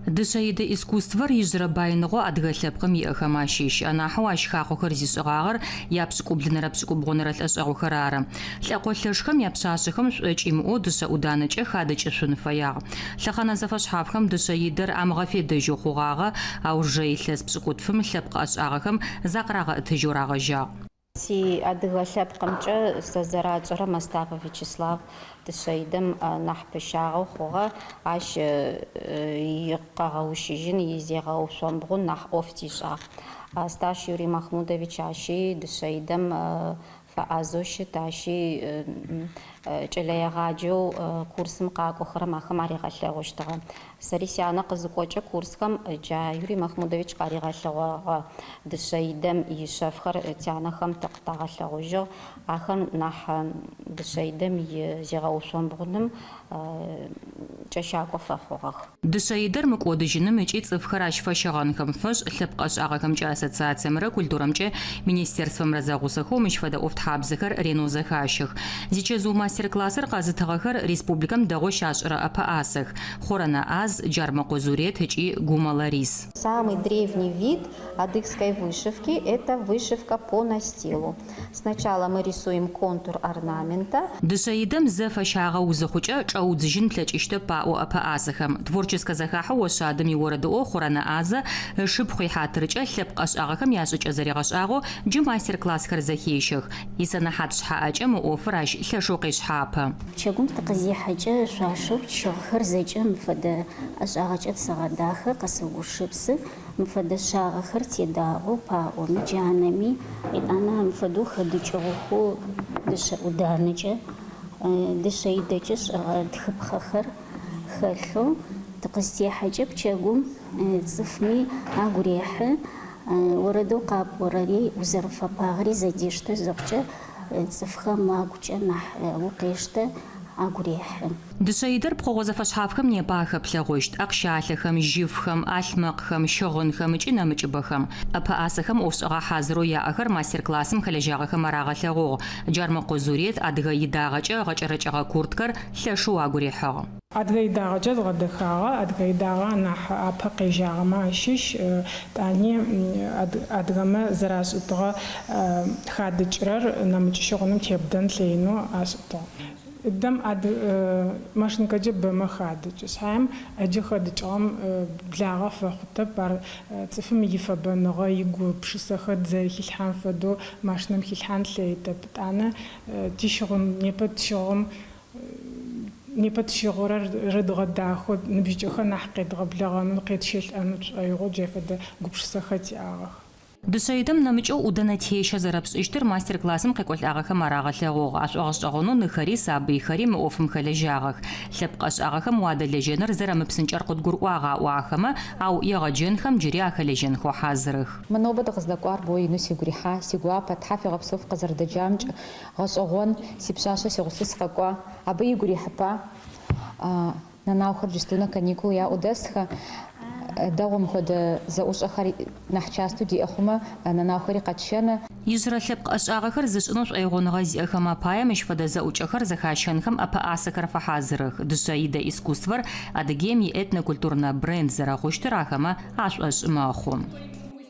Дышъэидэ искусствэр ижъырэ баиныгъэу адыгэ лъэпкъым иӏэхэм ащыщ. Анахьэу ащ хахъохэр зишӏыгъагъэр япшӏыкӏублынэрэ пшӏыкӏубгъунэрэ лӏэшӏэгъухэр ары. Лӏэкъо лъэшхэм япшъашъэхэм шӏокӏ имыӏэу дышъэ ӏуданэкӏэ хадыкӏышъун фэягъ. Лъэхъэнэ зэфэшъхьафхэм дышъэидэр амыгъэфедэжьэу хъугъагъэ, аужырэ илъэс пшӏыкӏутфым лъэпкъ ӏэшӏагъэхэм закъырагъэӏэтыжьэу рагъэжьагъ. Си адыгэ лъэпкъымкӏэ сэ зэрашӏэрэ Мастафэ Вячеслав дышъэидэм нахь пыщагъэу хъугъэ, ащ икъэгъэущыжьын, изегъэушъомбгъун нахь ӏоф дишӏагъ. Сташ Юрий Махмудович ащи дышъэидэм фэӏазэу щыт, ащи кӏэлэегъаджэу курсым къакӏохэрэм ахэм аригъэлъэгъущтыгъэ. Сэри сянэ къызыкӏокӏэ курсхэм джа Юрий Махмудович къаригъэлъэгъогъэ дышъэидэм ишъэфхэр тянэхэм тэ къытагъэлъэгъужьыгъ. Ахэр нахь дышъэидэм изегъэушъомбгъуным кӏэщакӏо фэхъугъэх. Дышъэидэр мыкӏодыжьыным ыкӏи цӏыфхэр ащ фэщэгъэнхэм фэшӏ лъэпкъ ӏэшӏагъэхэмкӏэ Ассоциациемрэ культурэмкӏэ Министерствэмрэ зэгъусэхэу мыщ фэдэ ӏофтхьабзэхэр ренэу зэхащэх. Зичэзыу мастер-классыр къэзытыгъэхэр республикэм дэгъоу щашӏэрэ ӏэпэӏасэх, Хъурэнэ Аз, Джармэкъо Зурет ыкӏи Гумэ Ларис. Самый древний вид адыгской вышивки это вышивка по настилу. Сначала мы рисуем контур орнамента. Дышъэидэм зэ фэщагъэ узыхъукӏэ, чӏэудзыжьын плъэкӏыщтэп, аӏо ӏэпэӏасэхэм. Творческэ зэхахьэу Ошъадэм иорэдыӏоу Хъурэнэ Азэ ышыпхъу ихьатыркӏэ лъэпкъ ӏэшӏагъэхэм яшӏыкӏэ зэригъэшӏагъэу джы мастер-классхэр зэхещэх. Исэнэхьат шъхьаӏэкӏэ мы ӏофыр ащ лъэшэу къешъхьапэ. Пчэгум тыкъызихьэкӏэ шъуашэу тщыгъхэр зэкӏэ мыфэдэ ӏэшӏагъэкӏэ тсэгъэдахэ, къэсэугушыпсы, мыфэдэ шъагъэхэр тедагъэу паӏоми, джанэми, етӏанэ мыфэдэу хэдыкӏыгъэхэу дышъэ ӏуданэкӏэ, дышъэ идэкӏэ шӏыгъэ тхыпхъэхэр хэлъэу тыкъызтехьэкӏэ пчэгум цӏыфми агу рехьы, орэдэу къапӏорэри узэрыфэпагъэри зэдиштэ зыхъукӏэ цӏыфхэм агукӏэ нахь укъештэ, агу рехьы. Дышъэидэр пкъыгъо зэфэшъхьафхэм непэ ахэплъэгъощт, ахъщалъэхэм, жьыфхэм, ӏалъмэкъхэм, щыгъынхэм ыкӏи нэмыкӏыбэхэм. ӏэпэӏасэхэм ӏофшӏэгъэ хьазырэу яӏэхэр мастер-классым хэлэжьагъэхэм арагъэлъэгъугъ. Джармэкъо Зурет адыгэ идагъэкӏэ гъэкӏэрэкӏэгъэ курткэр лъэшэу агу рихьыгъ. Адыгэ идагъэкӏэ згъэдэхагъэ, адыгэ идагъэ анахь апэ къежьагъэмэ ащыщ, тӏани адыгэмэ зэрашӏытыгъэ хадыкӏырэр нэмыкӏ щыгъыным тебдэн плъэинэу ашӏытыгъ. Дэм машинкэкӏэ бэмэ хадыкӏы. Шъхьаем ӏэджэ хэдыкӏыгъэм благъэ фэхъутэп, ар цӏыфым ифэбэныгъэ, игупшысэхэр зэрэхилъхьан фэдэу машинэм хилъхьан лъэитэп. Тӏанэ тищыгъын непэ тщыгъым Непэ тщыгъырэр рыдгъэдахэу, ныбжьыкӏэхэр нахь къедгъэблэгъэнэу, къетщэлӏэнэу тшӏоигъоу джай фэдэ гупшысэхэр тиӏагъэх. Дышъэидэм нэмыкӏэу ӏудэнэ тещэ зэрэпшӏыщтыр мастер-классым къекӏолӏагъэхэм арагъэлъэгъугъ. Ашӏогъэшӏэгъонэу ныхэри сабыйхэри мы ӏофым хэлэжьагъэх. Лъэпкъ ӏэшӏагъэхэм уадэлэжьэныр зэрэмыпсынкӏэр къыдгурыӏуагъ аӏо ахэмэ, ау егъэджэнхэм джыри ахэлэжьэнхэу хьазырых. Мы нобэ дыкъыздэкӏуар боу ину сигу рихьа, си гуапэ, Тхьэ фигъэпсэу фыкъызэрыдэджамкӏэ. Гъэшӏэгъуэн, си пшъашъэ си гъусэу сыкъэкӏуа, абы игу ирихьыпа? Нэнаухэр иджысту на каникул яӏэу дэсхэ, дэгъуэ мыхуэдэ зэӏущӏэхэр нэхъ частэу диӏэ хъумэ, нэнаухэри къэтшэнэ. Ижъырэ лъэпкъ ӏэшӏагъэхэр зышӏынэу шӏоигъоныгъэ зиӏэхэм апае мыщ фэдэ зэӏукӏэхэр зэхащэнхэм ӏэпэӏасэхэр фэхьазырых. Дышъэидэ искусствэр Адыгеим иэтнокультурнэ бренд зэрэхъущтыр ахэмэ ашӏошъ мэхъу.